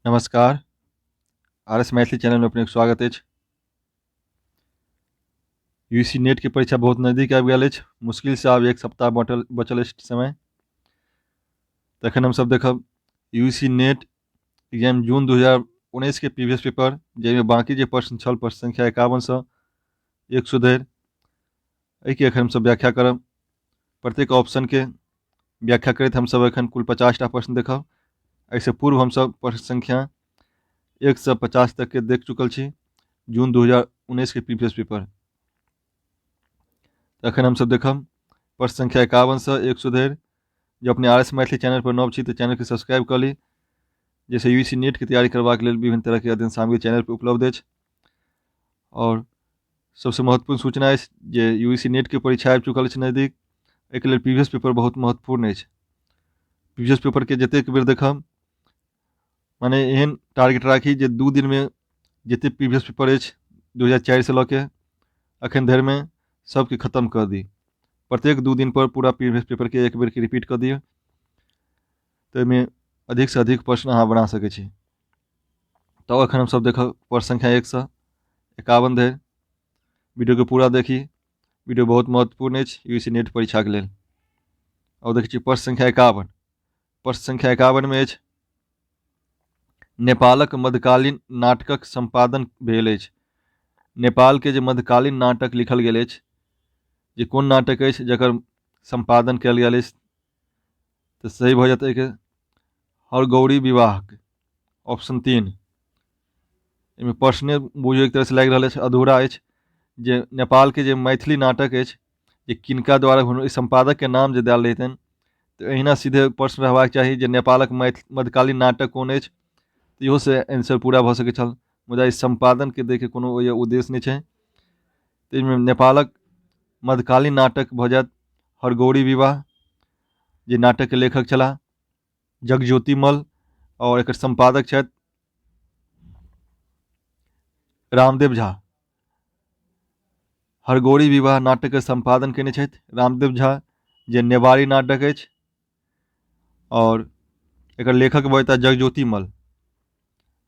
नमस्कार, R S Maithili चैनलमे अपनेके स्वागत अछि। You C नेटके परीक्षा बहुत नजदीक आबि गेल अछि। मुश्किलसँ आब एक सप्ताह बटल बचल अछि समय। तखन हमसभ देखब you see net exam जून 2019 के प्रीवियस पेपर, जाहिमे बाँकी जे प्रश्न छल, प्रश्न संख्या 51सँ 100 धरि, एहिके एखन हमसभ व्याख्या करब। प्रत्येक ऑप्शनके व्याख्या करैत हमसभ एखन कुल 50टा प्रश्न देखब। एहिसँ पूर्व हमसभ प्रश्न संख्या 1सँ 50 तकके देख चुकल छी जून 2019 के प्रीवियस पेपर। तखन हमसभ देखब प्रश्न संख्या 51सँ 100 धरि। जँ अपने आर एस मैथिली चैनल पर नव छी तऽ चैनलके सब्सक्राइब कऽ ली, जाहिसँ यू सी नेटके तैयारी करबाक लेल विभिन्न तरहके अध्ययन सामग्री चैनल पर उपलब्ध अछि। आओर सबसँ महत्वपूर्ण सूचना अछि जे यू सी नेटके परीक्षा आबि चुकल अछि नजदीक। एहिके लेल प्रीवियस पेपर बहुत महत्वपूर्ण अछि। प्रीवियस पेपरके जतेक बेर देखब, मने एहन टारगेट राखी जे 2 दिनमे जतेक प्रीवियस पेपर अछि 2004सँ लऽ के एखन धरिमे सबके खतम कऽ दी। प्रत्येक 2 दिनपर पूरा प्रीवियस पेपरके एक बेरके रिपीट कऽ दियौ, तऽ ओहिमे अधिकसँ अधिक प्रश्न अहाँ बना सकै छी। तऽ एखन हमसब देखब प्रश्न संख्या 1सँ 51 धरि। वीडियोके पूरा देखी, वीडियो बहुत महत्वपूर्ण अछि यू सी नेट परीक्षाके लेल। आओर देखै छी प्रश्न संख्या 51। प्रश्न संख्या 51मे अछि, नेपालक मध्यकालीन नाटकक सम्पादन भेल अछि। नेपालके जे मध्यकालीन नाटक लिखल गेल अछि, जे कोन नाटक अछि जकर सम्पादन कयल गेल अछि, तऽ सही भऽ जेतै एहिके हरगौरी विवाहके, ऑप्शन 3। एहिमे प्रश्ने बुझू एक तरहसँ लागि रहल अछि अधूरा अछि, जे नेपालके जे मैथिली नाटक अछि जे किनका द्वारा, सम्पादकके नाम जे देल रहितनि तऽ एहिना सीधे प्रश्न रहबाक चाही जे नेपालक मध्यकालीन नाटक कोन अछि, तऽ इहोसँ आंसर पूरा भऽ सकैत छल। मुदा ई सम्पादनके दैके कोनो ओहि उद्देश्य नहि छै। ताहिमे नेपालक मध्यकालीन नाटक भऽ जायत हरगौरी विवाह, जे नाटकके लेखक छलाह जगज्योति मल्ल और एकर सम्पादक छथि रामदेव झा। हरगौरी विवाह नाटकके सम्पादन कयने छथि रामदेव झा, जे नेवारी नाटक अछि और एकर लेखक भऽ जेताह जगज्योति मल्ल।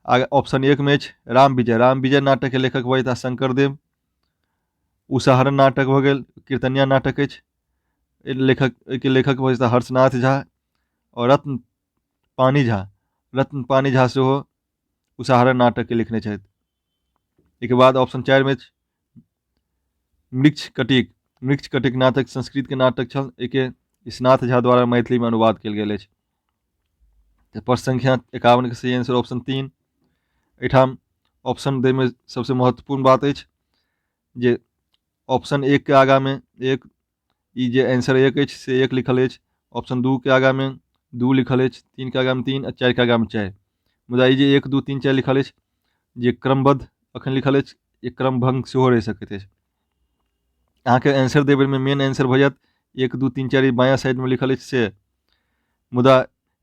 आगे ऑप्शन 1 मे अछि राम विजय। राम विजय नाटकके लेखक भऽ जेताह शंकरदेव। उषाहरण नाटक भऽ गेल, कीर्तनिया नाटक अछि, लेखक एहिके लेखक भऽ जेताह हर्षनाथ झा आओर रत्न पानी झा। रत्न पानी झा सेहो उषाहरण नाटकके लिखने छथि। एहिके बाद ऑप्शन 4 मे अछि मृक्ष कटिक। मृक्ष कटिक नाटक संस्कृतके नाटक छल, एहिके ईशनाथ झा द्वारा मैथिलीमे अनुवाद कयल गेल अछि। तऽ प्रश्न संख्या 51के सही आंसर ऑप्शन 3। एहिठाम ऑप्शन दैमे सबसँ महत्वपूर्ण बात अछि जे ऑप्शन 1के आगाँमे 1, ई जे आंसर 1 अछि से 1 लिखल अछि, ऑप्शन 2के आगाँमे 2 लिखल अछि, 3के आगाँमे 3 आ 4के आगाँमे 4। मुदा ई जे 1 2 3 4 लिखल अछि, जे क्रमबद्ध अखन लिखल अछि, ई क्रमभंग सेहो रहि सकैत अछि। अहाँके आंसर देबै बेरमे मेन आंसर भऽ जायत 1 2 3 4 बायाँ साइडमे लिखल अछि से। मुदा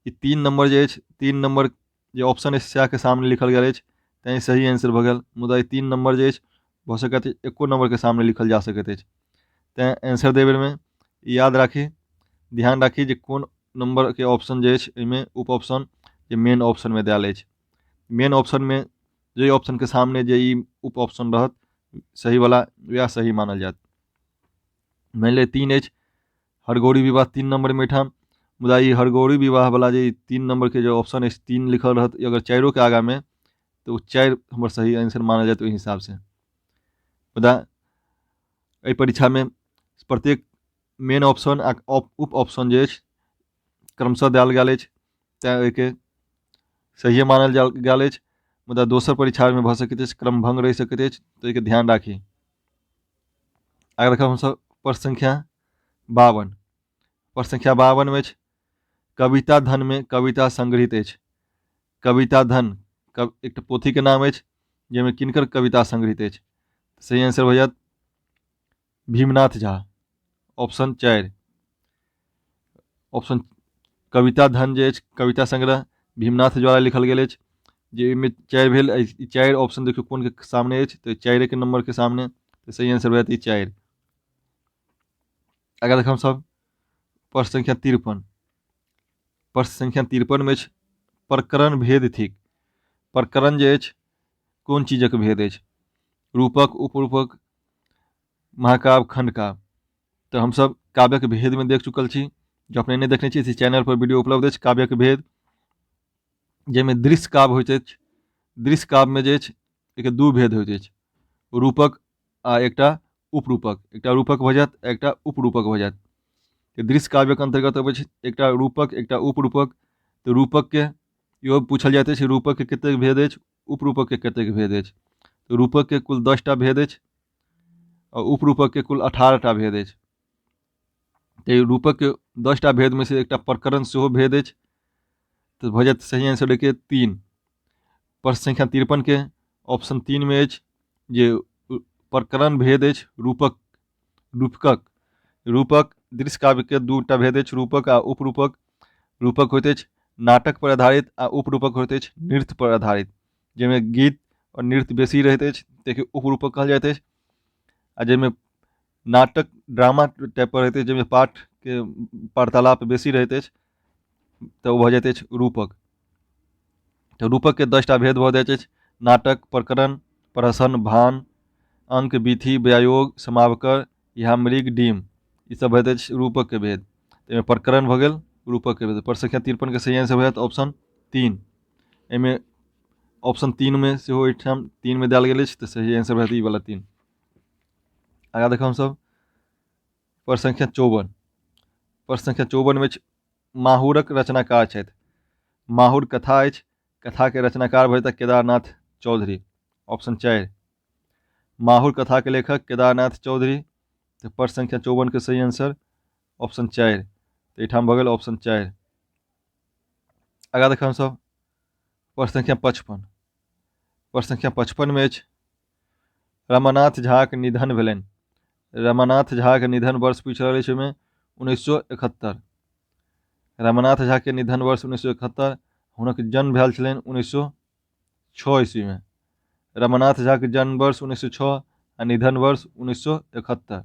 ई 3 नम्बर जे अछि, 3 नम्बर जे ऑप्शन अछि सएहके सामने लिखल गेल अछि, तैँ सही आंसर भऽ गेल। मुदा ई 3 नम्बर जे अछि भऽ सकैत एको नम्बरके सामने लिखल जा सकैत अछि। तैँ आंसर दै बेरमे याद राखी, ध्यान राखी जे कोन नम्बरके ऑप्शन जे अछि ओहिमे उप ऑप्शन जे मेन ऑप्शनमे देल अछि। मेन ऑप्शनमे जाहि ऑप्शनके सामने जे ई उप ऑप्शन रहत सहीवला, वएह सही मानल जायत। मानि लिअ 3 अछि हरगौरी विवाह 3 नम्बरमे एहिठाम, मुदा ई हरगौरी विवाहवला जे 3 नम्बरके जे ऑप्शन अछि 3 लिखल रहत अगर 4के आगाँमे, तऽ ओ 4 हमर सही आंसर मानल जायत ओहि हिसाबसँ। मुदा एहि परीक्षामे प्रत्येक मेन ऑप्शन आ उप ऑप्शन जे अछि क्रमशः देल गेल अछि, तैँ ओहिके सहिए मानल गेल अछि। मुदा दोसर परीक्षामे भऽ सकैत अछि क्रमभंग रहि सकैत अछि, तऽ ओहिके ध्यान राखी। आगे देखब हमसभ प्रश्न संख्या 52। प्रश्न संख्या 52मे अछि कविता धनमे कविता संग्रहित अछि। कविता धन एकटा पोथीके नाम अछि जाहिमे किनकर कविता संग्रहित अछि। सही आंसर भऽ जायत भीमनाथ झा, ऑप्शन 4। ऑप्शन कविता धन जे अछि कविता संग्रह भीमनाथ द्वारा लिखल गेल अछि, जे एहिमे 4 भेल। ई 4 ऑप्शन देखियौ कोनके सामने अछि, तऽ 4के नम्बरके सामने, तऽ सही आंसर भऽ जायत ई 4। अगर देखब सब प्रश्न संख्या 53। प्रश्न संख्या 53 मे अछि प्रकरण भेद थिक। प्रकरण जे अछि कोन चीजक भेद अछि? रूपक, उपरूपक, महाकाव्य, खंडकाव्य। तऽ हमसभ काव्यक भेदमे देख चुकल छी। जँ अपने नहि देखने छी तऽ चैनल पर वीडियो उपलब्ध अछि काव्यक भेद, जाहिमे दृश्य काव्य होइत अछि। दृश्य काव्यमे जे अछि एहिके दू भेद होइत अछि, रूपक आ एकटा उपरूपक। एकटा रूपक भऽ जायत, एकटा उपरूपक भऽ जायत। तऽ दृश्य काव्यक अन्तर्गत अबै छै एकटा रूपक, एकटा उपरूपक। तऽ रूपकके इहो पूछल जाइत अछि, रूपकके कतेक भेद अछि, उपरूपकके कतेक भेद अछि। तऽ रूपकके कुल 10टा भेद अछि आ उपरूपकके कुल 18टा भेद अछि। तऽ रूपकके 10टा भेदमे से एकटा प्रकरण सेहो भेद अछि। तऽ भऽ जायत सही आंसर के 3। प्रश्न संख्या 53 के ऑप्शन 3 में अछि जे प्रकरण भेद अछि रूपक, रूपकक। रूपक दृश्य काव्य के 2टा भेद अछि, रूपक आ उपरूपक। रूपक होइत अछि नाटक पर आधारित आ उपरूपक होइत अछि नृत्य पर आधारित, जाहिमे गीत और नृत्य बेसी रहैत अछि ताहिके उपरूपक कहल जाइत अछि, आ जाहिमे नाटक ड्रामा टाइप पर रहैत अछि, जाहिमे पाठके वार्तालाप बेसी रहैत अछि, तऽ ओ भऽ जाइत अछि रूपक। तऽ रूपकके 10टा भेद भऽ जाइत अछि, नाटक, प्रकरण, प्रहसन, भान, अंक, विधि, व्यायोग, समावकर, यामृग, डीम, ई सब भऽ जाइत अछि रूपकके भेद। एहिमे प्रकरण भऽ गेल रूपकके भेद। प्रश्न संख्या 53 के सही आंसर भऽ जायत ऑप्शन 3। एहिमे ऑप्शन 3 मे सेहो एहिठाम 3 मे देल गेल अछि, तऽ सही आंसर भऽ जायत ई वाला 3। आगाँ देखब हमसभ प्रश्न संख्या 54। प्रश्न संख्या 54 मे माहुरक रचनाकार छथि। माहुर कथा अछि, कथाके रचनाकार भऽ जेताह केदारनाथ चौधरी, ऑप्शन 4। माहुर कथाके लेखक केदारनाथ चौधरी। तऽ प्रश्न संख्या 54 के सही आंसर ऑप्शन 4। तऽ एहिठाम भऽ गेल ऑप्शन 4। आगाँ देखब हमसभ प्रश्न संख्या 55। प्रश्न संख्या 55 मे अछि रमानाथ झाक निधन भेलनि। रमानाथ झाक निधन वर्ष पूछि रहल अछि ओहिमे 1971। रमानाथ झाके निधन वर्ष 1971, हुनक जन्म भेल छलनि 1906 ईस्वीमे। रमानाथ झाके जन्म वर्ष 1906 आ निधन वर्ष 1971।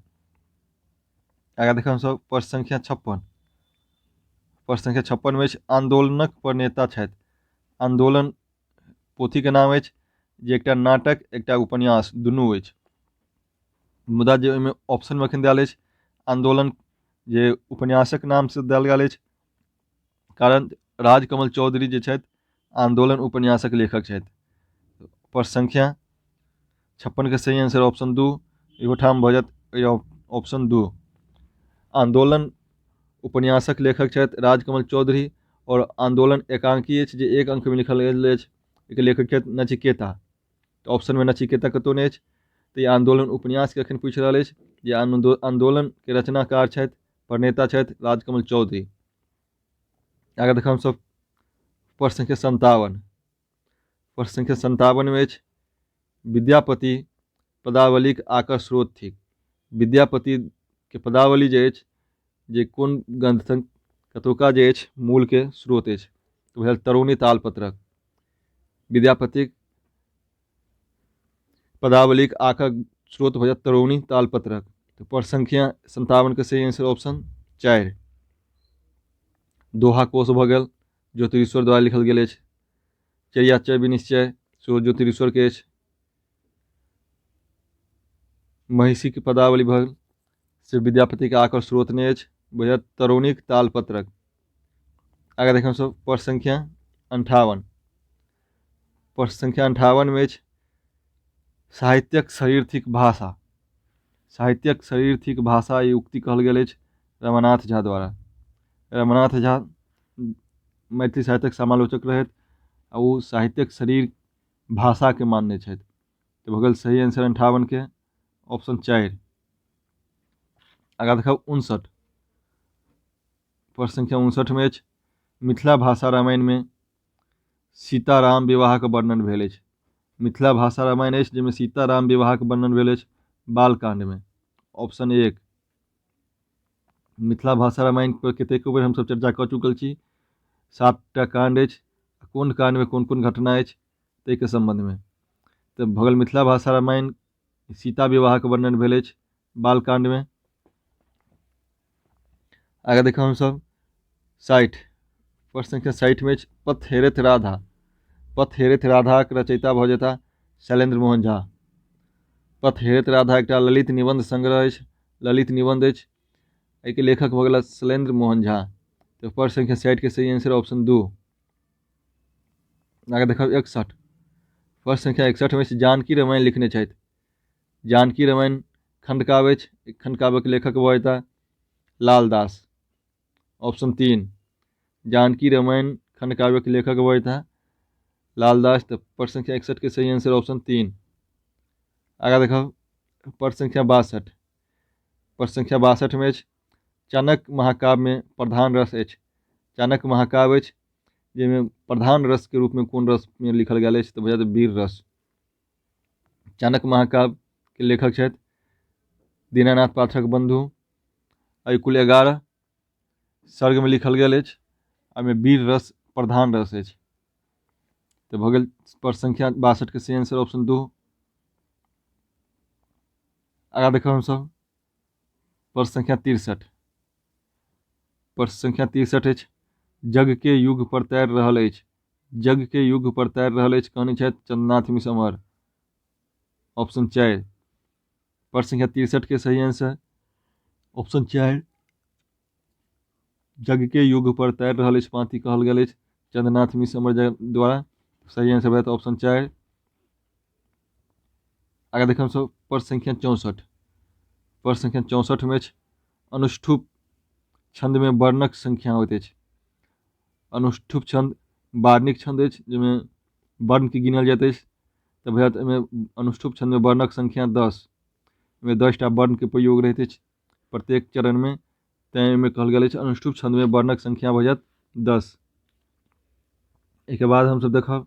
आगाँ देखब हमसभ प्रश्न संख्या 56। प्रश्न संख्या 56 मे अछि आन्दोलनक प्रणेता छथि। आन्दोलन पोथीके नाम अछि जे एकटा नाटक एकटा उपन्यास दुनू अछि, मुदा जे ओहिमे ऑप्शनमे एखन देल अछि आन्दोलन जे उपन्यासक नामसँ देल गेल अछि, कारण राजकमल चौधरी जे छथि आन्दोलन उपन्यासक लेखक छथि। प्रश्न संख्या 56 के सही आंसर ऑप्शन 2, इहो ठाम भऽ जायत ऑप्शन 2। आन्दोलन उपन्यासक लेखक छथि राजकमल चौधरी और आन्दोलन एकांकी अछि जे एक अंकमे लिखल गेल अछि, एकर लेखक छथि नचिकेता। तऽ ऑप्शनमे नचिकेता कतहु नहि अछि। तऽ ई आन्दोलन उपन्यासके एखन पूछि रहल अछि जे आन्दोलनके रचनाकार छथि, प्रणेता छथि राजकमल चौधरी। आगाँ देखब हमसभ प्रश्न संख्या 57। प्रश्न संख्या 57 मे अछि विद्यापति पदावलीक आकर स्रोत थिक। विद्यापति के पदावली जे अछि जे कोन ग्रंथ कतौका जे अछि मूल के स्रोत अछि, तऽ भेल तरौनी तालपत्रक। विद्यापतिक पदावलीक आकर स्रोत भऽ जायत तरौनी तालपत्रक। तऽ प्रश्न संख्या 57 के सही आंसर ऑप्शन 4। दोहा कोश भऽ गेल ज्योतिरीश्वर द्वारा लिखल गेल अछि। चर्याचय विनिश्चय सेहो ज्योतिरीश्वर के अछि। महिषीक पदावली भऽ गेल से विद्यापतिके आकर स्रोत नहि अछि, बुझत तरौनीक तालपत्रक। आगाँ देखब सब प्रश्न संख्या 58। प्रश्न संख्या 58 मे अछि साहित्यक शरीर थिक भाषा। साहित्यक शरीर थिक भाषा ई उक्ति कहल गेल अछि रमानाथ झा द्वारा। रमानाथ झा मैथिली साहित्यक समालोचक रहथि आ ओ साहित्यक शरीर भाषाके मानने छथि। तऽ भऽ गेल सही आंसर 58 के ऑप्शन 4। आगाँ देखब 59। प्रश्न संख्या 59 मे अछि मिथिला भाषा रामायण मे सीताराम विवाहक वर्णन भेल अछि। मिथिला भाषा रामायण अछि जाहिमे सीताराम विवाहक वर्णन भेल अछि बालकांडमे, ऑप्शन 1। मिथिला भाषा रामायण पर कतेको बेर हमसभ चर्चा कऽ चुकल छी। 7टा काण्ड अछि, कोन काण्डमे कोन कोन घटना अछि ताहिके सम्बन्धमे। तऽ भऽ गेल मिथिला भाषा रामायण सीता विवाहक वर्णन भेल अछि बालकाण्डमे। आगाँ देखब हमसभ 60। प्रश्न संख्या 60 मे अछि पथ हेरैत राधा। पथ हेरैत राधाक रचयिता भऽ जेताह शैलेन्द्र मोहन झा। पथ हेरैत राधा एकटा ललित निबंध संग्रह अछि, ललित निबंध अछि। एहिके लेखक भऽ गेला शैलेन्द्र मोहन झा। तऽ प्रश्न संख्या 60 के सही आंसर ऑप्शन 2। आगे देखब 61। प्रश्न संख्या 61 में जानकी रामायण लिखने छथि। जानकी रामायण खंडकाव्य अछि, खंडकाव्यक लेखक भऽ जेताह लालदास। ऑप्शन 3 जानकी रामायण खंडकाव्यक लेखक भऽ जेताह लालदास। तऽ प्रश्न संख्या 61 के सही आंसर ऑप्शन 3। आगा देखब प्रश्न संख्या 62। प्रश्न संख्या 62 में अछि चाणक्य महाकाव्य में प्रधान रस अछि। चाणक्य महाकाव्य अछि जाहिमे प्रधान रस के रूप में कोन रस में लिखल गेल अछि, तऽ भऽ जायत वीर रस। चाणक्य महाकाव्य के लेखक छथि दीनानाथ पाठक बंधु। एहि कुल 11 सर्ग में लिखल गेल अछि, एहिमे वीर रस प्रधान रस अछि। तऽ भऽ गेल प्रश्न संख्या 62 के सही आंसर ऑप्शन 2। आगाँ देखब हमसभ प्रश्न संख्या 63। प्रश्न संख्या 63 अछि जग के युग पर तैर रहल अछि। जग के युग पर तैर रहल अछि कहने छथि चंद्रनाथ मिश्र अमर। ऑप्शन 4। प्रश्न संख्या 63 के सही आंसर ऑप्शन 4। जग के युग पर तैर रहल अछि पाँति कहल गेल अछि चंद्रनाथ मिश्र अमर द्वारा। सही आंसर भऽ जायत ऑप्शन 4। आगे देखब हमसभ प्रश्न संख्या 64। प्रश्न संख्या 64 में अछि अनुष्टुप छंद में वर्णक संख्या होइत अछि। अनुष्टुप छंद वार्णिक छंद अछि जाहिमे वर्ण के गिनल जाइत अछि। तऽ भऽ जायत एहिमे अनुष्टुप छंद में वर्णक संख्या 10। एहिमे 10टा वर्ण के प्रयोग रहैत अछि प्रत्येक चरण में, तैं एहिमे कहल गेल अछि अनुष्टुप छंद में वर्णक संख्या भऽ जायत 10। एहिके बाद हमसभ देखब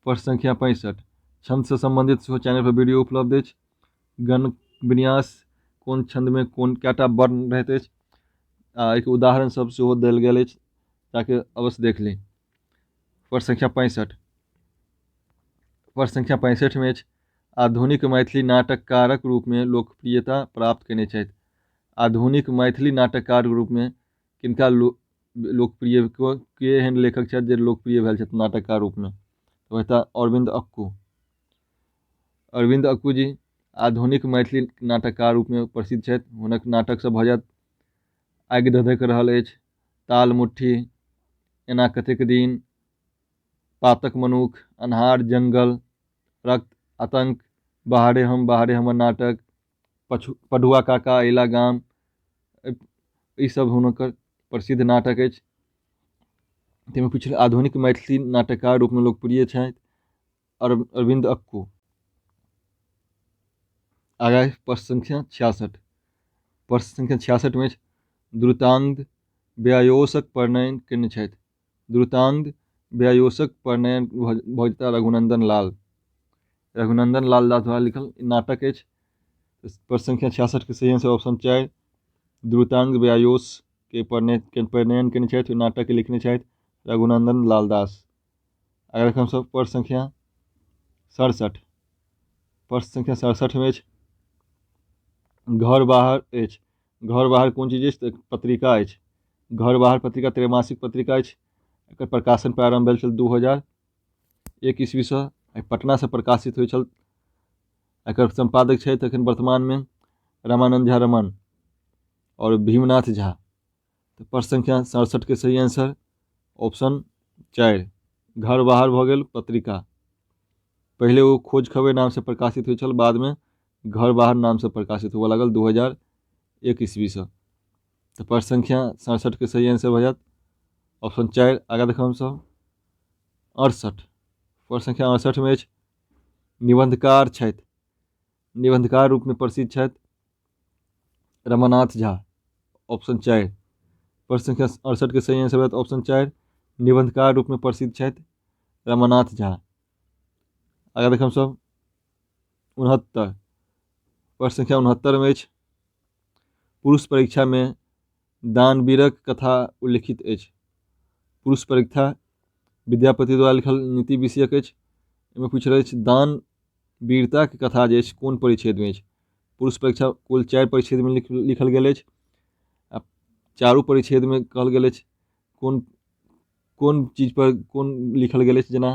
प्रश्न संख्या 65। छंद से संबंधित सेहो चैनल पर वीडियो उपलब्ध अछि। गण विन्यास कोन छंद में कोन कएटा वर्ण रहैत अछि आ एहिके उदाहरण सब सेहो देल गेल अछि, ताकि अवश्य देख ली। प्रश्न संख्या 65। प्रश्न संख्या 65 में अछि आधुनिक मैथिली नाटककारक रूप में लोकप्रियता प्राप्त कयने छथि। आधुनिक मैथिली नाटककार रूप में किनका लोकप्रिय के एहन लेखक छथि जे लोकप्रिय भेल छथि नाटककार रूप में? तऽ हेता अरविंद अक्कू। अरविंद अक्कू जी आधुनिक मैथिली नाटककार रूप में प्रसिद्ध छथि। हुनक नाटक सब भऽ जायत आगि धधकि रहल अछि, ताल मुट्ठी, एना कतेक दिन, पातक मनुख, अन्हार जंगल, रक्त आतंक, बाहरे हम बाहरे हमर नाटक, पढ़ुआ काका अयला गाम, ई सब हुनकर प्रसिद्ध नाटक अछि। ताहिमे किछु आधुनिक मैथिली नाटककार रूपमे लोकप्रिय छथि अरविंद अक्कू। आगाँ प्रश्न संख्या 66। प्रश्न संख्या 66 में अछि द्रुतांग व्यायोसक परिणय कयने छथि। द्रुतांग व्यायोसक परिणय भऽ जेताह रघुनंदन लाल। रघुनंदन लाल दास द्वारा लिखल नाटक अछि। प्रश्न संख्या 66 के सही आंसर ऑप्शन 4 द्रुतांग व्यायोस के परिणयन कयने छथि, ओहि नाटक के लिखने छथि रघुनंदन लाल दास। अगर हमसभ प्रश्न संख्या 67। प्रश्न संख्या 67 में अछि घर बाहर अछि। घर बाहर कोन चीज अछि? तऽ पत्रिका अछि। घर बाहर पत्रिका त्रैमासिक पत्रिका अछि। एकर प्रकाशन प्रारंभ भेल छल 2001 ईस्वीसँ। पटनासँ प्रकाशित होइ छल। एकर सम्पादक छथि एखन वर्तमानमे रामानंद झा रमन आओर भीमनाथ झा। तऽ प्रश्न संख्या 67 के सही आंसर ऑप्शन 4 घर बाहर भऽ गेल पत्रिका। पहिले ओ खोज खबर नामसँ प्रकाशित होइ छल, बादमे घर बाहर नामसँ प्रकाशित हुअ लागल 2001 ईस्वीसँ। तऽ प्रश्न संख्या 67 के सही आंसर भऽ जायत ऑप्शन 4। आगाँ देखब हमसभ 68। प्रश्न संख्या 68 में अछि निबंधकार छथि। निबंधकार रूपमे प्रसिद्ध छथि रमानाथ झा। ऑप्शन 4। प्रश्न संख्या 68 के सही आंसर होयत ऑप्शन 4 निबंधकार रूपमे प्रसिद्ध छथि रमानाथ झा। आगाँ देखब हमसभ 69। प्रश्न संख्या 69 में अछि पुरुष परीक्षा में दानवीरक कथा उल्लिखित अछि। पुरुष परीक्षा विद्यापति द्वारा लिखल नीति विषयक अछि। एहिमे पूछि रहल अछि दान वीरताके कथा जे अछि कोन परिच्छेदमे अछि। पुरुष परीक्षा कुल 4 परिच्छेदमे लिखल गेल अछि आ चारू परिच्छेदमे कहल गेल अछि कोन कोन चीजपर कोन लिखल गेल अछि। जेना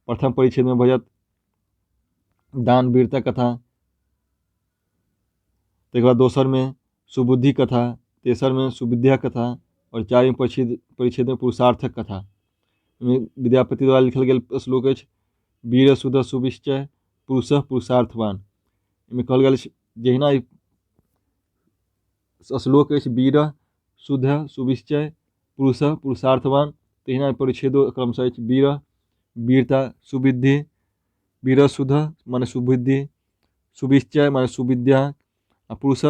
प्रथम परिच्छेदमे भऽ जायत दानवीरता कथा, ताहिके बाद दोसरमे सुबुद्धि कथा, तेसरमे सुविद्या कथा आओर चारिम परिच्छेदमे पुरुषार्थक कथा। विद्यापति द्वारा लिखल गेल श्लोक अछि वीर सुध सुविश्चय पुरुष पुरुषार्थवान। एहिमे कहल गेल अछि जहिना ई श्लोक अछि वीर शुद्ध सुविश्चय पुरुष पुरुषार्थवान, तहिना परिच्छेदो क्रमशः अछि वीर वीरता सुविद्धि, वीर शुद्ध माने सुबुद्धि, सुविश्चय माने सुविद्या आ पुरुष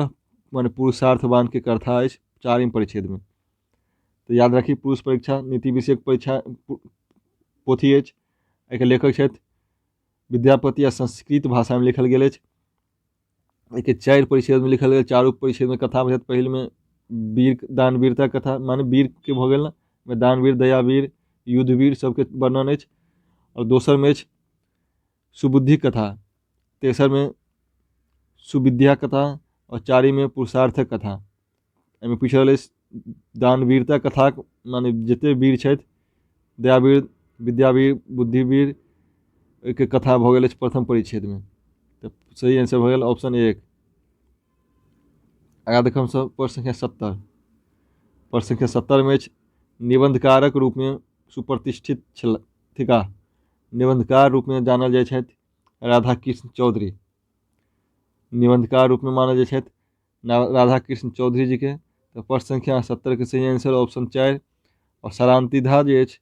माने पुरुषार्थवानके कथा अछि चारिम परिच्छेदमे। तऽ याद राखी पुरुष परीक्षा नीति विषयक परीक्षा पोथी अछि। एहिके लेखक छथि विद्यापति आ संस्कृत भाषामे लिखल गेल अछि। एहिके 4 परिच्छेदमे लिखल गेल, चारू परिच्छेदमे कथा भेल। पहिलमे वीर दानवीरता कथा माने वीरके भऽ गेल ने, दानवीर दयावीर युद्धवीर सबके वर्णन अछि। आओर दोसरमे अछि सुबुद्धि कथा, तेसरमे सुविद्या कथा आओर चारिममे पुरुषार्थक कथा। एहिमे पूछल अछि दानवीरता कथाक माने जतेक वीर छथि दयावीर विद्यावीर बुद्धिवीर, ओहिके कथा भऽ गेल अछि प्रथम परिच्छेदमे। तऽ सही आंसर भऽ गेल ऑप्शन 1। आगाँ देखब हमसभ प्रश्न संख्या 70। प्रश्न संख्या 70 मे अछि निबंधकारक रूपमे सुप्रतिष्ठित छल थिकाह। निबंधकार रूपमे जानल जाइ छथि राधाकृष्ण चौधरी। निबंधकार रूपमे मानल जाइ छथि राधाकृष्ण चौधरी जीके। तऽ प्रश्न संख्या 70 के सही आंसर ऑप्शन 4। आओर सरांतिधा जे अछि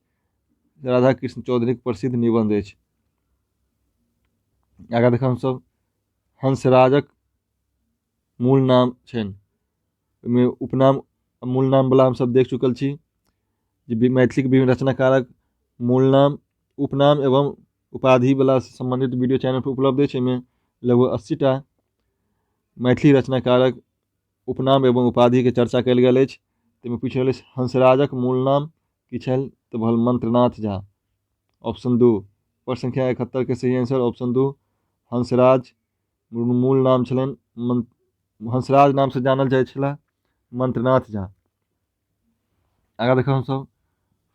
राधाकृष्ण चौधरीके प्रसिद्ध निबंध अछि। आगाँ देखब हमसभ हंसराजक मूल नाम छनि। ओहिमे उपनाम मूल नामवला हमसभ देख चुकल छी जे मैथिलीके विभिन्न रचनाकारक मूल नाम उपनाम एवं उपाधिवला सम्बन्धित वीडियो चैनल पर उपलब्ध अछि। एहिमे लगभग 80टा मैथिली रचनाकारक उपनाम एवं उपाधिके चर्चा कयल गेल अछि। ताहिमे पूछि रहल अछि हंसराजक मूल नाम की छल, तऽ भल मंत्रनाथ झा, ऑप्शन 2। प्रश्न संख्या 71 के सही आंसर ऑप्शन 2। हंसराज मूल नाम छलनि हंसराज नामसँ जानल जाइ छलाह मंत्रनाथ झा। आगाँ देखब हमसभ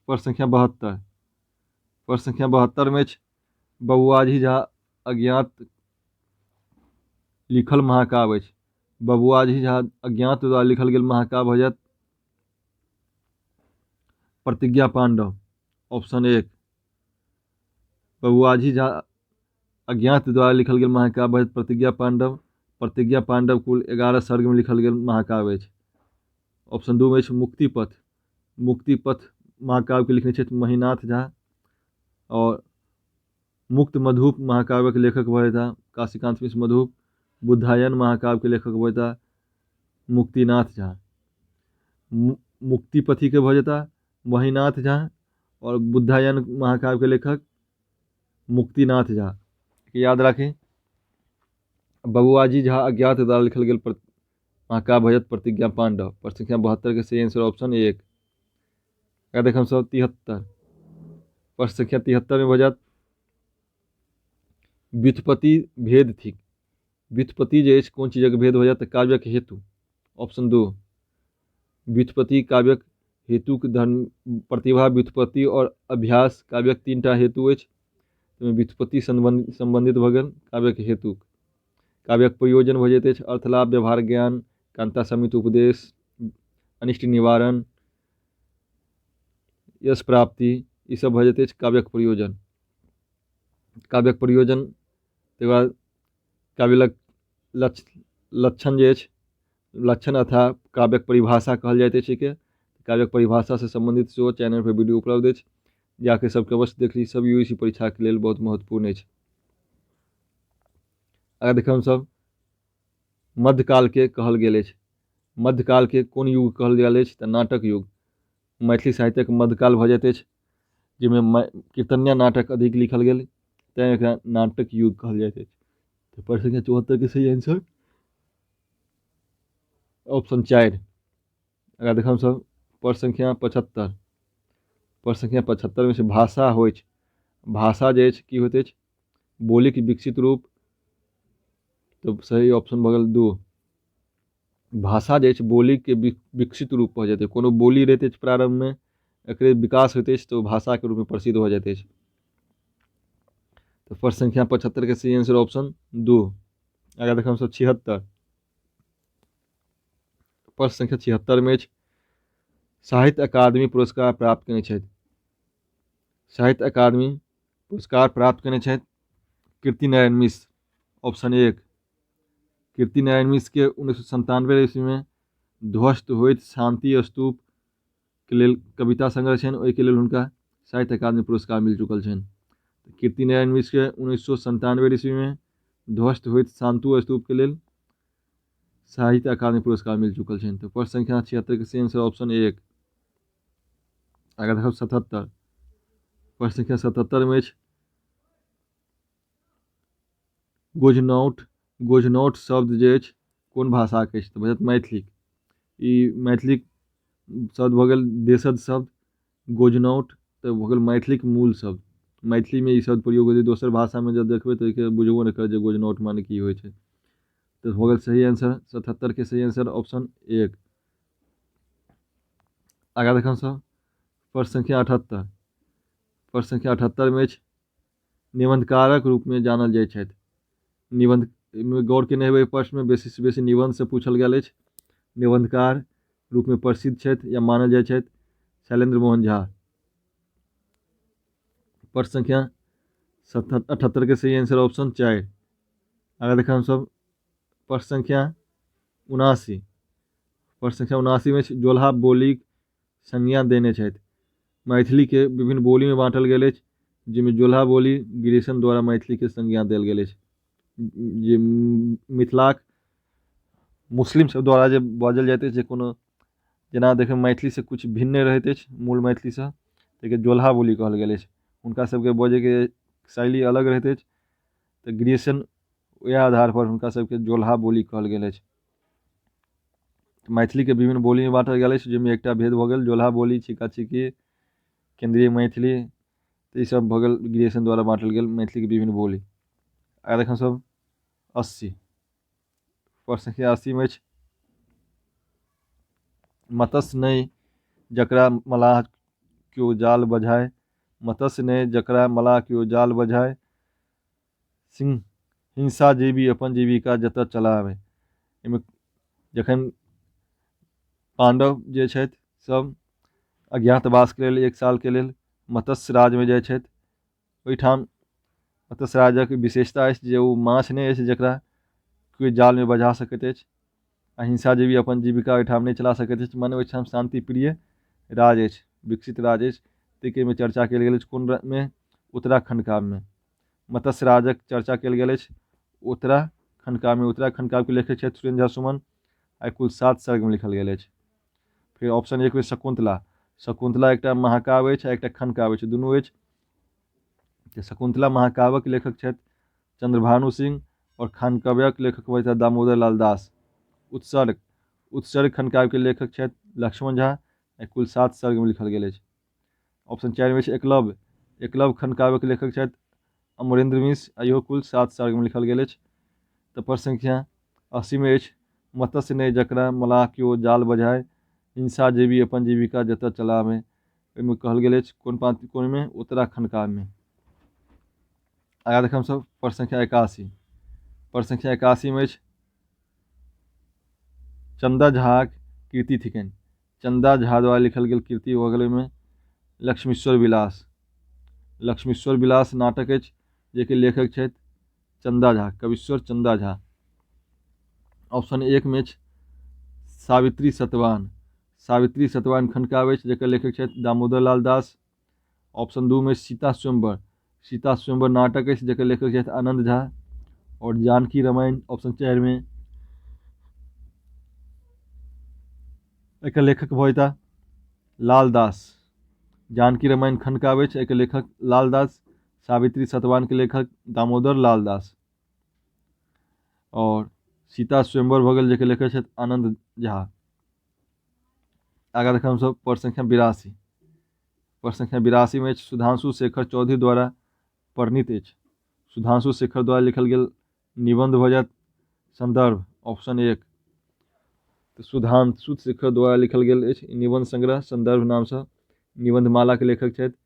प्रश्न संख्या 72। प्रश्न संख्या 72 मे अछि बबुआजी झा अज्ञात लिखल महाकाव्य अछि। बबुआजी झा अज्ञात द्वारा लिखल गेल महाकाव्य भऽ जायत प्रतिज्ञा पांडव, ऑप्शन 1। बबुआजी झा अज्ञात द्वारा लिखल गेल महाकाव्य भऽ जायत प्रतिज्ञा पांडव। प्रतिज्ञा पांडव कुल 11 सर्गमे लिखल गेल महाकाव्य अछि। ऑप्शन 2 मे अछि मुक्तिपथ। मुक्तिपथ महाकाव्यके लिखने छथि महिनाथ झा। और मुक्त मधुप महाकाव्यके लेखक भऽ जेताह काशीकांत मिश्र मधुप। बुद्धायन महाकाव्यके लेखक भऽ जेताह मुक्तिनाथ झा। मुक्तिपथीके भऽ जेताह महिनाथ झा और बुद्धायन महाकाव्यके लेखक मुक्तिनाथ झा। याद राखी बबुआजी झा अज्ञात द्वारा लिखल गेल महाकाव्य भऽ जायत प्रतिज्ञा पांडव। प्रश्न संख्या 72 के सही आंसर ऑप्शन 1। अगर देख हमसभ 73। प्रश्न संख्या 73 में भऽ जायत व्युत्पत्ति भेद थिक। व्युत्पत्ति जे अछि कोन चीजक भेद भऽ जायत तऽ काव्यक हेतु, ऑप्शन 2। व्युत्पत्ति काव्यक हेतुक धर्म प्रतिभा व्युत्पत्ति और अभ्यास काव्यक 3टा हेतु अछि। ओहिमे व्युत्पत्ति सम्बन्धित भऽ गेल काव्यक हेतु। काव्यक प्रयोजन भऽ जाइत अछि अर्थलाभ, व्यवहार ज्ञान, कांता समित उपदेश, अनिष्ट निवारण, यश प्राप्ति, ई सब भऽ जाइत अछि काव्यक प्रयोजन। काव्यक प्रयोजन तकर बाद काव्यक लक्षण जे अछि लक्षण अथवा काव्यक परिभाषा कहल जाइत अछि एहिके। काव्यक परिभाषासँ सम्बन्धित सेहो चैनल पर वीडियो उपलब्ध अछि, जाके सबके अवश्य देख ली। सब यू सी परीक्षाके लेल बहुत महत्वपूर्ण अछि। अगर देखब हमसभ मध्यकालके कहल गेल अछि। मध्यकालके कोन युग कहल गेल अछि तऽ नाटक युग। मैथिली साहित्यक मध्यकाल भऽ जाइत अछि जाहिमे कीर्तनिया नाटक अधिक लिखल गेल, तैँ एकरा नाटक युग कहल जाइत अछि। तऽ प्रश्न संख्या 74 के सही आंसर ऑप्शन 4। अगर देखब हमसभ प्रश्न संख्या 75। प्रश्न संख्या 75 में से भाषा होइ भाषा जे अछि की होइत अछि बोलीके विकसित रूप, तऽ सही ऑप्शन भऽ गेल 2। भाषा जे अछि बोलीके विकसित रूप भऽ जेतै। कोनो बोली रहैत अछि प्रारम्भमे, एकरे विकास होइत अछि तऽ ओ भाषाके रूपमे प्रसिद्ध भऽ जाइत अछि। तऽ प्रश्न संख्या 75 के सही आंसर ऑप्शन 2। आगाँ देखब हमसभ 76। प्रश्न संख्या 76 मे अछि, साहित्य अकादमी पुरस्कार प्राप्त केने छथि। साहित्य अकादमी पुरस्कार प्राप्त केने छथि कीर्ति नारायण मिश्र, ऑप्शन 1। कीर्ति नारायण मिश्र के 1997 ईस्वी में ध्वस्त होइत शांति स्तूप के लेल कविता संग्रह छनि, ओहिके लेल हुनका साहित्य अकादमी पुरस्कार मिल चुकल छनि। कीर्ति नारायण मिश्र के 1997 ईस्वी में ध्वस्त होइत शांति स्तूप के लेल साहित्य अकादमी पुरस्कार मिल चुकल छनि। तऽ प्रश्न संख्या 76 के सही आंसर ऑप्शन 1। आगाँ देखब 77। प्रश्न संख्या 77 में अछि, गोझनौट, गोझनौट शब्द जे अछि कोन भाषाके अछि? तऽ भऽ जायत मैथिली। ई मैथिली शब्द भऽ गेल देशज शब्द गोझनौट, तऽ भऽ गेल मैथिलीक मूल शब्द। मैथिलीमे ई शब्द प्रयोग होइ छै, दोसर भाषामे जब देखबै तऽ ओहिके बुझबो नहि करत जे गोझनौट माने की होइ छै। तऽ भऽ गेल सही आंसर 77 के सही आंसर ऑप्शन 1। आगाँ देखब सब प्रश्न संख्या 78। प्रश्न संख्या 78 में अछि, निबंधकारक रूपमे जानल जाइ छथि। निबंध गौर केने हेबै प्रश्नमे बेसीसँ बेसी निबंधसँ पूछल गेल अछि। निबंधकार रूपमे प्रसिद्ध छथि या मानल जाइ छथि शैलेन्द्र मोहन झा। प्रश्न संख्या 78 के सही आंसर ऑप्शन 4। आगाँ देखब हमसभ प्रश्न संख्या 79। प्रश्न संख्या 79 में जोलहा बोलीक संज्ञा देने छथि। मैथिलीके विभिन्न बोलीमे बाँटल गेल अछि, जाहिमे जोलहा बोली ग्रियर्सन द्वारा मैथिलीके संज्ञा देल गेल अछि, जे मिथिलाक मुस्लिम सब द्वारा जे बाजल जाइत अछि, जे कोनो जेना देखबै मैथिलीसँ किछु भिन्न रहैत अछि मूल मैथिलीसँ, ताहिके जोलहा बोली कहल गेल अछि। हुनका सबके बजैके शैली अलग रहैत अछि, तऽ ग्रियर्सन वएह आधारपर हुनका सबके जोलहा बोली कहल गेल अछि। मैथिलीके विभिन्न बोलीमे बाँटल गेल अछि, जाहिमे एकटा भेद भऽ गेल जोलहा बोली, छिका छिकी, केन्द्रीय मैथिली, तऽ ईसब भऽ गेल ग्रियर्सन द्वारा बाँटल गेल मैथिलीके विभिन्न बोली। आर एखन सब 80। प्रश्न संख्या 80 मे अछि, मत्स्य नहि जकरा मलाह केओ जाल बझाय, मत्स्य नहि जकरा मलाह केओ जाल बझाय, सिंह हिंसा जीवी अपन जीविका जतऽ चलाबै। एहिमे जखन पाण्डव जे छथि सब अज्ञातवासके लेल 1 सालके लेल मत्स्य राज्यमे जाइ छथि, ओहिठाम मत्स्य राज्यक विशेषता अछि जे ओ माछ नहि अछि जकरा कोइ जालमे बझा सकैत अछि, अहिंसा जीवी अपन जीविका ओहिठाम नहि चला सकैत अछि, मने ओहिठाम शान्तिप्रिय राज अछि, विकसित राज अछि। ताहिके एहिमे चर्चा कयल गेल अछि। कोनमे? उत्तराखण्ड काव्यमे मत्स्य राजक चर्चा कयल गेल अछि उत्तराखण्ड काव्यमे। उत्तराखण्ड काव्यके लेखक छथि सुरेन्द्र झा सुमन, आ कुल 7 सर्गमे लिखल गेल अछि। फेर ऑप्शन 1 मे शकुन्तला। शकुन्तला एकटा महाकाव्य अछि आ एकटा खण्डकाव्य अछि, दुनू अछि। तऽ शकुन्तला महाकाव्यक लेखक छथि चंद्रभानु सिंह और खण्डकाव्यक लेखक भऽ छथि दामोदर लाल दास। उत्सर्ग, उत्सर्ग खण्डकाव्यके लेखक छथि लक्ष्मण झा, आ कुल 7 सर्गमे लिखल गेल अछि। ऑप्शन 4 मे अछि एकलव्य। एकलव्य खण्डकाव्यक लेखक छथि अमरेंद्र मिश्र, आ इहो कुल 7 सर्गमे लिखल गेल अछि। तऽ प्रश्न संख्या 80 मे अछि, मत्स्य नहि जकरा मलाह केओ जाल बझाय, हिंसा जीवी अपन जीविका जतऽ चलाबै। ओहिमे कहल गेल अछि कोन पाँति कोनमे? उत्तराखण्ड काव्यमे। आगाँ देखब हमसभ प्रश्न संख्या 81। प्रश्न संख्या 81 मे अछि, चंदा झाक कृति थिकनि। चंदा झा द्वारा लिखल गेल कृति भऽ गेल ओहिमे लक्ष्मीश्वर विलास। लक्ष्मीश्वर विलास नाटक अछि जाहिके लेखक छथि चंदा झा, कविश्वर चंदा झा। ऑप्शन 1 मे अछि सावित्री सतवान। सावित्री सतवान खण्डकाव्य अछि जकर लेखक छथि दामोदर लाल दास। ऑप्शन 2 मे सीता स्वयंवर। सीता स्वयंवर नाटक अछि जकर लेखक छथि आनंद झा। और जानकी रामायण ऑप्शन 4 मे एकर लेखक भऽ जेता लाल दास। जानकी रामायण खण्डकाव्य अछि, एकर लेखक लाल दास। सावित्री सतवान के लेखक दामोदर लाल दास। और सीता स्वयंवर भऽ गेल जकर लेखक छथि आनंद झा। आगाँ देखब हमसभ प्रश्न संख्या 82। प्रश्न संख्या 82 मे अछि सुधांशु शेखर चौधरी द्वारा वर्णित अछि। सुधांशु शेखर द्वारा लिखल गेल निबंध भऽ जायत संदर्भ, ऑप्शन 1। तऽ सुधांशु शेखर द्वारा लिखल गेल अछि निबंध संग्रह संदर्भ नामसँ। निबंधमालाके लेखक छथि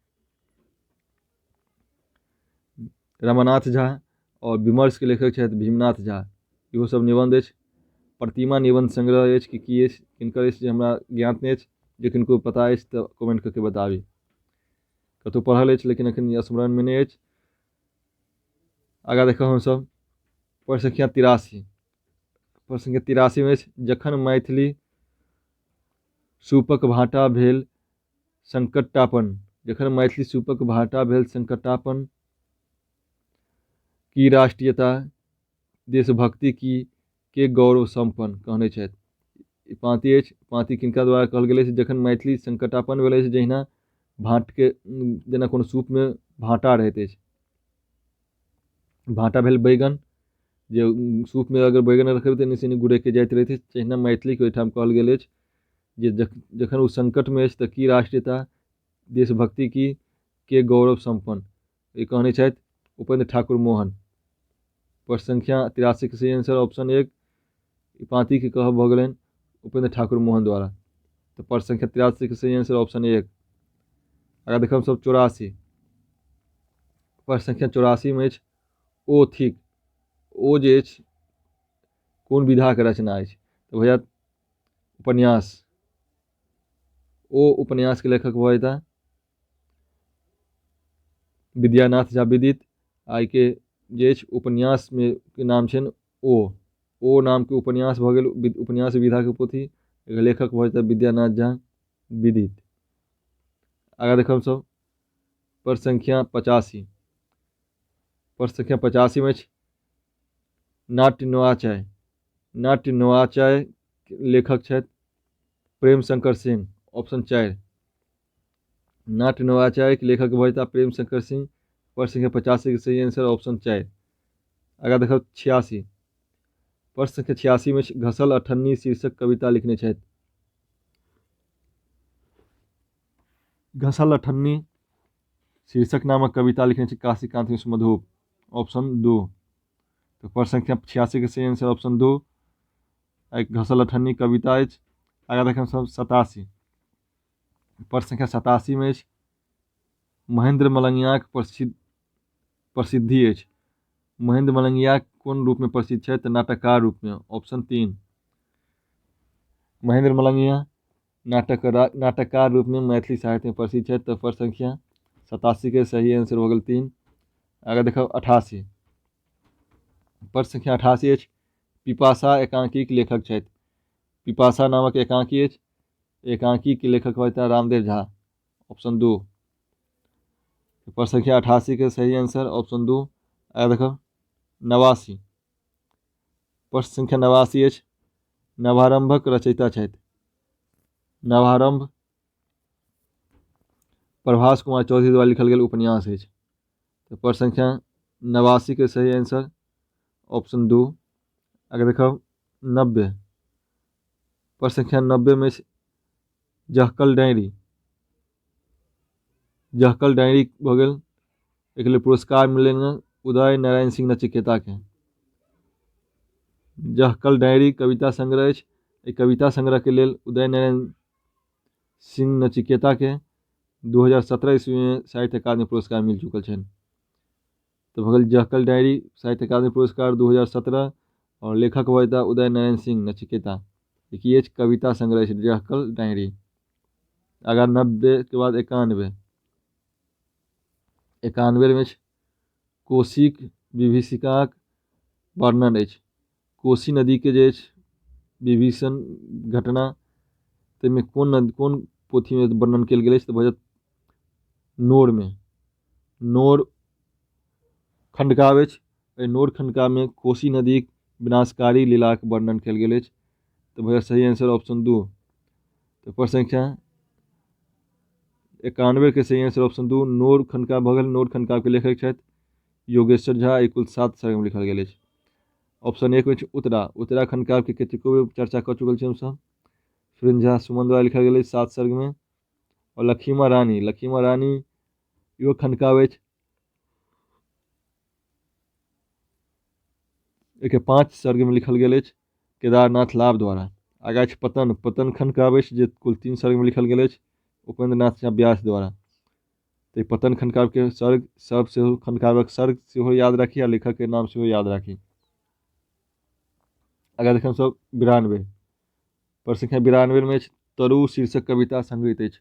रमानाथ झा आओर विमर्शके लेखक छथि भीमनाथ झा। इहो सब निबंध अछि। प्रतिमा निबंध संग्रह अछि कि की अछि, किनकर अछि जे हमरा ज्ञात नहि अछि। जे किनको पता अछि तऽ कमेंट कऽ के बताबी। कतहु पढ़ल अछि लेकिन एखन स्मरणमे नहि अछि। आगाँ देखब हमसभ प्रश्न संख्या 83। प्रश्न संख्या 83मे अछि, जखन मैथिली सूपक भाटा भेल संकटापन। जखन मैथिली सूपक भाटा भेल संकटापन, की राष्ट्रीयता देशभक्ति की के गौरव सम्पन्न कहने छथि। ई पाँति अछि। पाँति किनका द्वारा कहल गेल अछि? जखन मैथिली संकटापन्न भेल अछि, जहिना भाटके जेना कोनो सूपमे भाटा रहैत अछि, भाटा भेल बैगन, जे सूपमे अगर बैगन रखबै तऽ एन्ने से एन्ने गुड़कि जाइत रहैत अछि, तहिना मैथिलीके ओहिठाम कहल गेल अछि जे जखन ओ संकटमे अछि तऽ की राष्ट्रीयता देशभक्ति की के गौरव सम्पन्न, ई कहने छथि उपेंद्र ठाकुर मोहन। प्रश्न संख्या 83 के सही आंसर ऑप्शन 1, ई पाँतिके कहब भऽ गेलनि उपेंद्र ठाकुर मोहन द्वारा। तऽ प्रश्न संख्या 83 के सही आंसर ऑप्शन 1। आगाँ देखब सब 84। प्रश्न संख्या 84 मे अछि ओ थिक। ओ जे अछि कोन विधाके रचना अछि? तऽ भऽ जायत उपन्यास। ओ उपन्यासके लेखक भऽ जेताह विद्यानाथ झा विदित। आइके जे अछि उपन्यासमे के नाम छनि ओ। ओ नामके उपन्यास भऽ गेल उपन्यास विधाके पोथी, एकर लेखक भऽ जेताह विद्यानाथ झा विदित। आगाँ देखब सब प्रश्न संख्या 85। प्रश्न संख्या 85 मे अछि नाट्य नवाचाय। नाट्य नवाचाय लेखक छथि प्रेम शंकर सिंह, ऑप्शन 4। नाट्य नवाचाय के लेखक भऽ जेताह प्रेम शंकर सिंह। प्रश्न संख्या 85 के सही आंसर ऑप्शन 4। आगाँ देखब 86। प्रश्न संख्या 86 मे घसल अठन्नी शीर्षक कविता लिखने छथि। घसल अठन्नी शीर्षक नामक कविता लिखने छथि काशीकांत मिश्र मधुप, ऑप्शन 2। तऽ प्रश्न संख्या 86 के सही आंसर ऑप्शन 2। एक घसल अठन्नी कविता अछि। आगाँ देखब सब 87। प्रश्न संख्या 87 मे अछि महेंद्र मलंगियाक प्रसिद्धि अछि। महेंद्र मलंगिया कोन रूपमे प्रसिद्ध छथि? तऽ नाटककार रूपमे, ऑप्शन 3। महेंद्र मलंगिया नाटककार रूपमे मैथिली साहित्यमे प्रसिद्ध छथि। तऽ प्रश्न संख्या 87 के सही आंसर भऽ गेल 3। आगाँ देखब 88। प्रश्न संख्या 88 अछि पिपासा एकांकीक लेखक छथि। पिपासा नामक एकांकी अछि। एकांकीके लेखक होता रामदेव झा, ऑप्शन 2। प्रश्न संख्या 88 के सही आंसर ऑप्शन 2। आगाँ देखब 89। प्रश्न संख्या 89 अछि नवारंभक रचयिता छथि। नवारंभ प्रभास कुमार चौधरी द्वारा लिखल गेल उपन्यास अछि। तऽ प्रश्न संख्या 89 के सही आंसर ऑप्शन 2। आगे देखब 90। प्रश्न संख्या 90 में जहकल डायरी। जहकल डायरी भऽ गेल, एक लेल पुरस्कार मिललनि उदय नारायण सिंह नचिकेताके। जहकल डायरी कविता संग्रह अछि। एहि कविता संग्रहके लेल उदय नारायण सिंह नचिकेताके 2017 ईस्वी में साहित्य अकादमी पुरस्कार मिल चुकल छनि। तऽ भऽ गेल जहकल डायरी साहित्य अकादमी पुरस्कार 2017 और लेखक भऽ जेताह उदय नारायण सिंह नचिकेता। की अछि कविता संग्रह अछि जहकल डायरी। आगाँ 90 के बाद 91। 91 में कोशीक विभीषिकाक वर्णन अछि। कोशी नदीके जे अछि विभीषण घटना, ताहिमे कोन पोथीमे वर्णन कयल गेल अछि? तऽ भऽ जायत नोरमे। नोर खंडकाव्य अछि। एहि नोर खंडकाव्यमे कोशी नदीक विनाशकारी लीलाक वर्णन कयल गेल अछि। तऽ भऽ जायत सही आंसर ऑप्शन 2। तऽ प्रश्न संख्या 91 के सही आंसर ऑप्शन 2 नोर खंडकाव्य भऽ गेल। नोर खंडकाव्यके लेखक छथि योगेश्वर झा। ई कुल 7 सर्गमे लिखल गेल अछि। ऑप्शन 1 अछि उत्तरा। उत्तरा खंडकाव्यके कतेको बेर चर्चा कऽ चुकल छी हमसभ। सुरेन्द्र झा सुमन द्वारा लिखल गेल अछि 7 सर्गमे। आओर लखीमा रानी, लखीमा रानी इहो खंडकाव्य अछि। एहिके 5 सर्गमे लिखल गेल अछि केदारनाथ लाभ द्वारा। आगाँ अछि पतन। पतन खंडकाव्य अछि जे कुल 3 सर्गमे लिखल गेल अछि। उपेंद्र नाथ झा व्यास द्वारा। तऽ पतन खंडकाव्यके सर्ग सर्प सेहो खंडकाव्यक सर्ग सेहो याद राखी आ लेखकके नाम सेहो याद राखी। आगाँ देखब सब 92 पर संख्या 92 मे अछि तरु शीर्षक कविता संग्रहित अछि।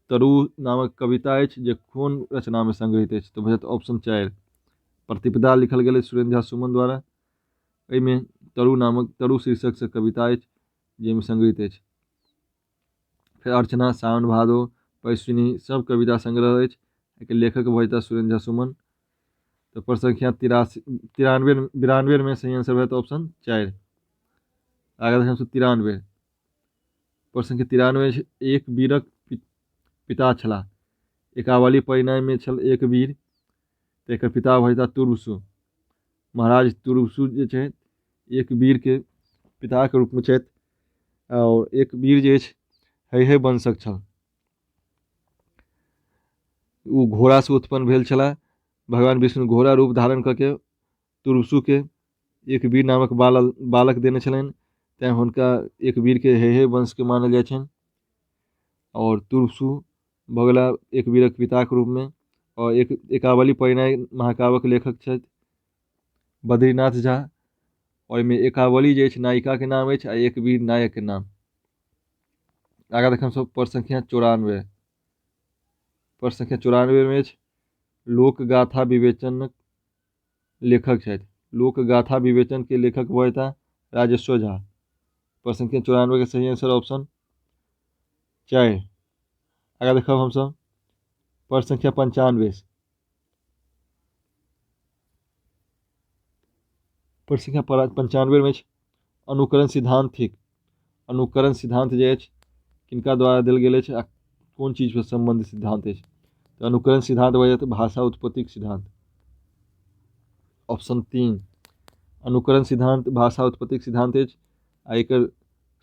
तरु नामक कविता अछि जे कोन रचनामे संग्रहित अछि? तऽ भऽ जायत ऑप्शन 4 प्रतिपदा लिखल गेल अछि सुरेन्द्र झा सुमन द्वारा। एहिमे तरु नामक तरु शीर्षकसँ कविता अछि जाहिमे संग्रहित अछि। फेर अर्चना, सावन भादो, पैसुनी सब कविता संग्रह अछि। एहिके लेखक भऽ जेताह सुरेन्द्र झा सुमन। तऽ पर संख्या 83 93 92 मे सही आंसर भऽ जायत ऑप्शन 4। आगाँ देखब 93 पर संख्या 93 एक वीरक पिता छलाह। एकावली परिणयमे छल एक वीर, तऽ एकर पिता भऽ जेताह तुर्वसु। महाराज तुर्वसु जे छै एक वीरके पिताके रूपमे छथि आओर एक वीर जे अछि हैहय वंशक छल। ओ घोड़ासँ उत्पन्न भेल छलाह। भगवान विष्णु घोड़ा रूप धारण कऽ के तुर्वसुके एक वीर नामक बालक देने छलनि, तैँ हुनका एक वीरके हैहय वंशके मानल जाइ छनि। आओर तुर्वसु भऽ गेला एक वीरक पिताके रूपमे। आओर एक एकावली परिणय महाकाव्यक लेखक छथि बद्रीनाथ झा। ओहिमे एकावली जे अछि नायिकाके नाम अछि आ एक वीर नायकके नाम। आगाँ देखब सब पर संख्या 94 पर संख्या 94 मे अछि लोकगाथा विवेचनक लेखक छथि। लोकगाथा विवेचन के लेखक भऽ जेताह राजेश्वर झा। पर संख्या 94 के सही आंसर ऑप्शन 4। आगाँ देखब हमसब पर संख्या 95 पर संख्या 95 मे अछि अनुकरण सिद्धांत थिक। अनुकरण सिद्धांत जे अछि किनका द्वारा देल गेल अछि आ कोन चीजसँ सम्बन्धित सिद्धांत अछि? तऽ अनुकरण सिद्धांत भऽ जायत भाषा उत्पत्तिक सिद्धांत। ऑप्शन 3 अनुकरण सिद्धांत भाषा उत्पत्तिक सिद्धांत अछि आ एकर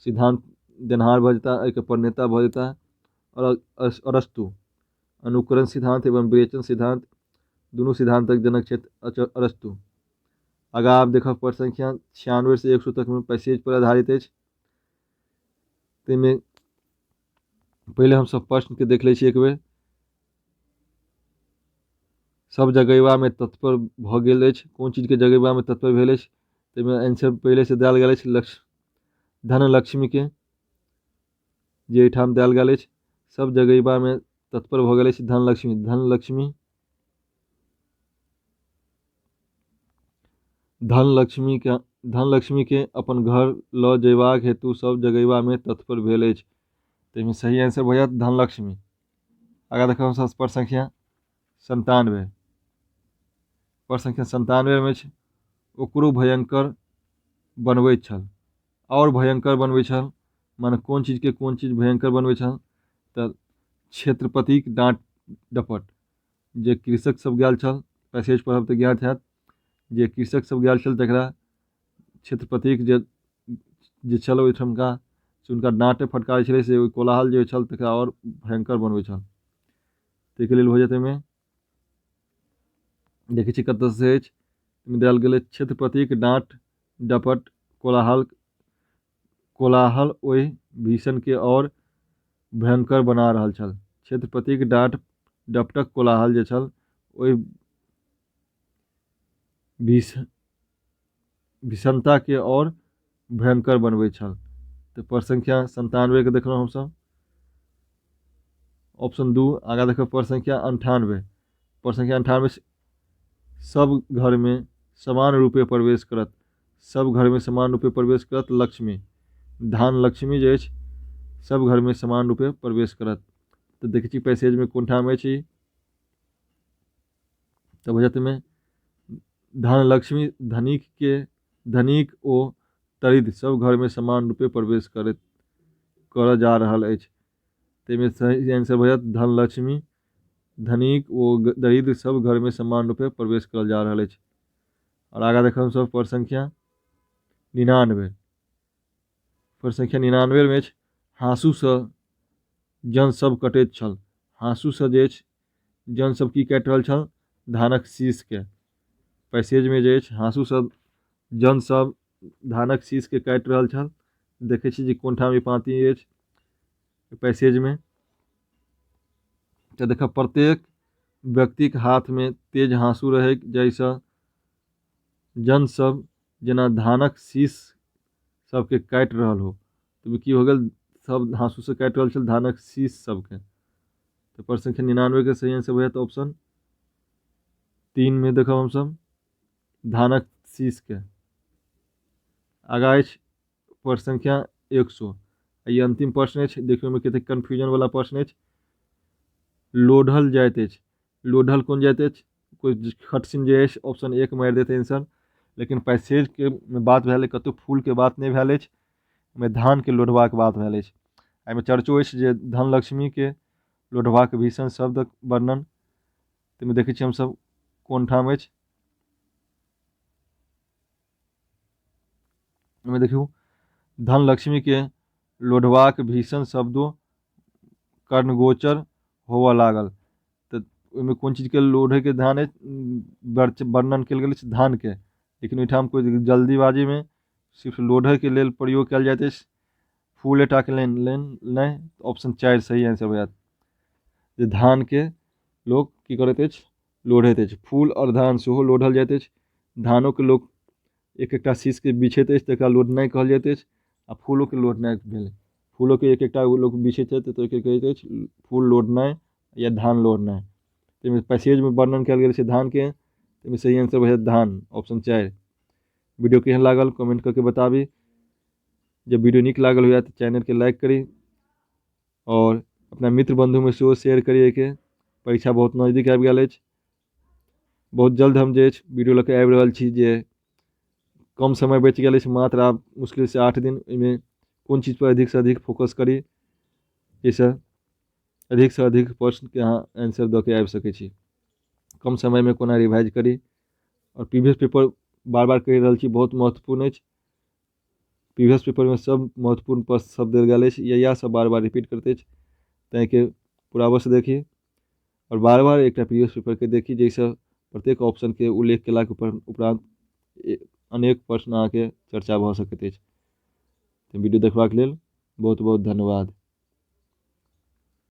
सिद्धांत देनहार भऽ जेताह, एकर प्रणेता भऽ जेताह अरस्तु। अनुकरण सिद्धांत एवं विरेचन सिद्धांत दुनू सिद्धांतक जनक छथि अरस्तु। आगाँ आब देखब पर संख्या 96 से 100 तकमे पैसेज पर आधारित अछि। ताहिमे पहिले हमसब प्रश्नके देख लै छी एक बेर। सब जगेबामे तत्पर भऽ गेल अछि। कोन चीजके जगेबामे तत्पर भेल अछि? ताहिमे आंसर पहिलेसँ देल गेल अछि धनलक्ष्मीके जे एहिठाम देल गेल अछि। सब जगेबामे तत्पर भऽ गेल अछि धनलक्ष्मी। धनलक्ष्मी धनलक्ष्मीके धनलक्ष्मीके अपन घर लऽ जयबाक हेतु सब जगेबामे तत्पर भेल अछि। ताहिमे सही आंसर भऽ जायत धनलक्ष्मी। आगाँ देखब हमसब पर संख्या 97 पर संख्या 97 मे छै ओकरो भयंकर बनबैत छल। आओर भयंकर बनबै छल माने कोन चीजके कोन चीज भयंकर बनबै छल? तऽ क्षेत्रपतिक डाँट डपट। जे कृषक सब गेल छल, पैसेज पढ़ब तऽ ज्ञात हैत जे कृषक सब गेल छल तकरा क्षेत्रपतिक जे जे छल ओहिठमका से हुनका डाँटे फटकारै छलै, से ओहि कोलाहल जे छल तकरा आओर भयंकर बनबै छल। ताहिके लेल भऽ जेतै एहिमे देखै छी कतऽसँ अछि देल गेलै क्षेत्रपतिक डाँट डपट कोलाहल कोलाहल ओहि भीषणके आओर भयंकर बना रहल छल। क्षेत्रपतिक डाँट डपटक कोलाहल जे छल ओहि भीषणताके आओर भयंकर बनबै छल। तऽ पर संख्या 97 के देखलहुँ हमसब ऑप्शन 2। आगाँ देखब पर संख्या 98 पर संख्या 98 सब घरमे समान रूपे प्रवेश करत। सब घरमे समान रूपे प्रवेश करत लक्ष्मी। धान लक्ष्मी जे अछि सब घरमे समान रूपे प्रवेश करत। तऽ देखै छी पैसेजमे कोन ठाम अछि। तऽ भऽ जायत एहिमे धन लक्ष्मी धनिक के धनिक ओ दरिद्र सब घरमे समान रूपे प्रवेश करैत करऽ जा रहल अछि। ताहिमे सही आंसर भऽ जायत धनलक्ष्मी धनिक ओ दरिद्र सब घरमे समान रूपे प्रवेश करल जा रहल अछि। आओर आगाँ देखब हमसब पर संख्या 99 पर संख्या 99 मे अछि हाँसूसँ जन सब कटैत छल। हाँसूसँ जे अछि जन सब की काटि रहल छल? धानक शीशके। पैसेजमे जे अछि हाँसूसँ जन सब धानक शीशके काटि रहल छल। देखै छी जे कोन ठाम ई पाँति अछि पैसेजमे। तऽ देखब प्रत्येक व्यक्तिक हाथमे तेज हाँसू रहैक, जाहिसँ जनसभ जेना धानक शीश सभके काटि रहल हो। तऽ की हो गेल? सभ हाँसूसँ काटि रहल छल धानक शीश सभके। तऽ प्रश्न संख्या 99 के सही आंसर हो जायत ऑप्शन 3 मे। देखब हमसभ धानक शीशके। आगाँ अछि प्रश्न संख्या 100। ई अंतिम प्रश्न अछि। देखियौ ओहिमे कतेक कन्फ्यूजन वाला प्रश्न अछि। लोढ़ल जाइत अछि, लोढ़ल कोन जाइत अछि? कोइ खटसिन जे अछि ऑप्शन 1 मारि देत आंसर, लेकिन पैसेजके बात भेल, कतहु फूलके बात नहि भेल अछि, ओहिमे धानके लोढ़बाक बात भेल अछि। एहिमे चर्चो अछि जे धनलक्ष्मीके लोढ़बाक भीषण शब्दक वर्णन। ताहिमे देखै छियै हमसभ कोन ठाम अछि। ओहिमे देखियौ धनलक्ष्मीके लोढ़बाक भीषण शब्दो कर्णगोचर होबऽ लागल। तऽ ओहिमे कोन चीजके लोढ़ैके धान अछि वर्णन कयल गेल अछि? धानके। लेकिन ओहिठाम कोइ जल्दीबाजीमे सिर्फ लोढ़ैके लेल प्रयोग कयल जाइत अछि, फूलेटाके लेल नहि। ऑप्शन 4 सही आंसर भऽ जायत, जे धानके लोक की करैत अछि? लोढ़ैत अछि। फूल आओर धान सेहो लोढ़ल जाइत अछि। धानोके लोक एक एकटा शीशके बिछैत अछि, तकरा लोढ़नाइ कहल जाइत अछि। आ फूलोके लोढ़नाइ भेल, फूलोके एक एकटा लोक बिछैत छथि तऽ ओहिके कहैत अछि फूल लोढ़नाइ या धान लोढ़नाइ। ताहिमे पैसेजमे वर्णन कयल गेल छै धानके, ताहिमे सही आंसर भऽ जायत धान, ऑप्शन 4। वीडियो केहन लागल कमेंट करके बताबी। जब वीडियो नीक लागल हुए तऽ चैनलके लाइक करी आओर अपना मित्र बन्धुमे सेहो शेयर करी। एहिके परीक्षा बहुत नजदीक आबि गेल अछि, बहुत जल्द हम जे अछि वीडियो लऽ कऽ आबि रहल छी। जे कम समय बचि गेल अछि, मात्र आब मुश्किलसँ 8 दिन, ओहिमे कोन चीजपर अधिकसँ अधिक फोकस करी जाहिसँ अधिकसँ अधिक प्रश्नके अहाँ आंसर दऽ के आबि सकै छी, कम समयमे कोना रिवाइज करी। आओर प्रीवियस पेपर बार बार कहि रहल छी बहुत महत्वपूर्ण अछि। प्रीवियस पेपरमे सब महत्वपूर्ण प्रश्न सब देल गेल अछि, इएह सब बार बार रिपीट करैत अछि, ताहिके पूरा अवश्य देखी आओर बार बार एकटा प्रीवियस पेपरके देखी, जाहिसँ प्रत्येक ऑप्शनके उल्लेख केलाके उपरान्त अनेक प्रश्न अहाँके चर्चा भऽ सकैत अछि। तऽ वीडियो देखबाक लेल बहुत बहुत धन्यवाद।